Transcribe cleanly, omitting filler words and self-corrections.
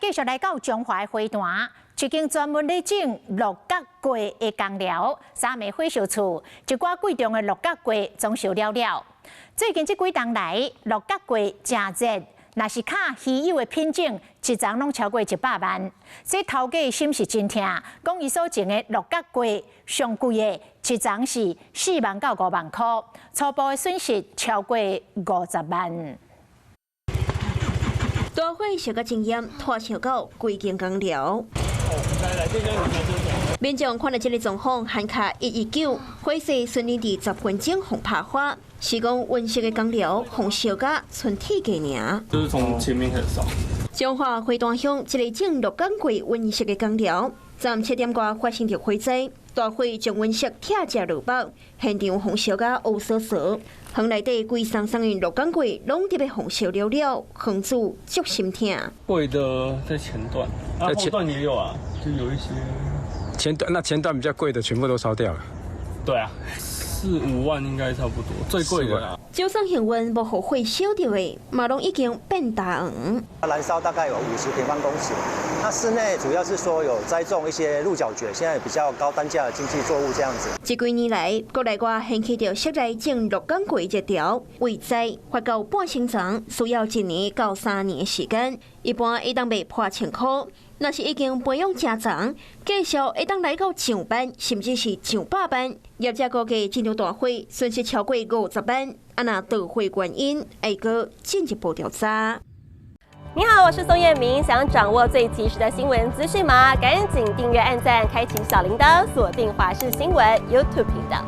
繼續來到彰化花壇，一間專門咧種鹿角桂的工寮，三暝火燒厝，一寡貴重的鹿角桂總燒了了。最近這幾冬來，鹿角桂誠熱，若是較稀有的品種，一叢攏超過100萬。這頭家心是真疼，講伊所種的鹿角桂上貴的，一叢是4萬到5萬箍，初步的損失超過50萬。大火燒甲真嚴，拖燒到規間工寮。民眾看著這个狀況，喊卡119，火勢順利佇10分鐘予拍花。是講溫室的工寮，予燒甲賰鐵架爾。就是從前面開始燒。彰化花壇鄉一个種鹿角桂溫室的工寮，昨昏7點外發生著火災，大火將溫室拆食落腹，現場予燒甲烏趖趖。園內底規叢叢的鹿角桂攏佇咧予燒了了，園主足心疼。貴的在前段，啊後段也有啊，就有一些。前段那前段比較貴的全部都燒掉了。對啊，四五萬應該差不多，最貴的啦。就算幸運無予火燒著的，嘛攏已經變焦黃。燃燒大概有50平方公尺。那室內主要是說有栽種一些鹿角蕨，現在比較高單價的經濟作物這樣子。這幾年來，國內外掀起著室內種鹿角桂熱潮，為栽發到半成叢需要1年到3年的時間，一般會當賣破千箍。若是已經培養成叢，價數會當來到上萬，甚至是上百萬。業者估計這場大火損失超過50萬。啊，若導火原因，會閣進一步調查。你好，我是宋燕明，想掌握最及時的新聞資訊嗎？趕緊訂閱、按讚、開啟小鈴鐺，鎖定華視新聞 YouTube 頻道。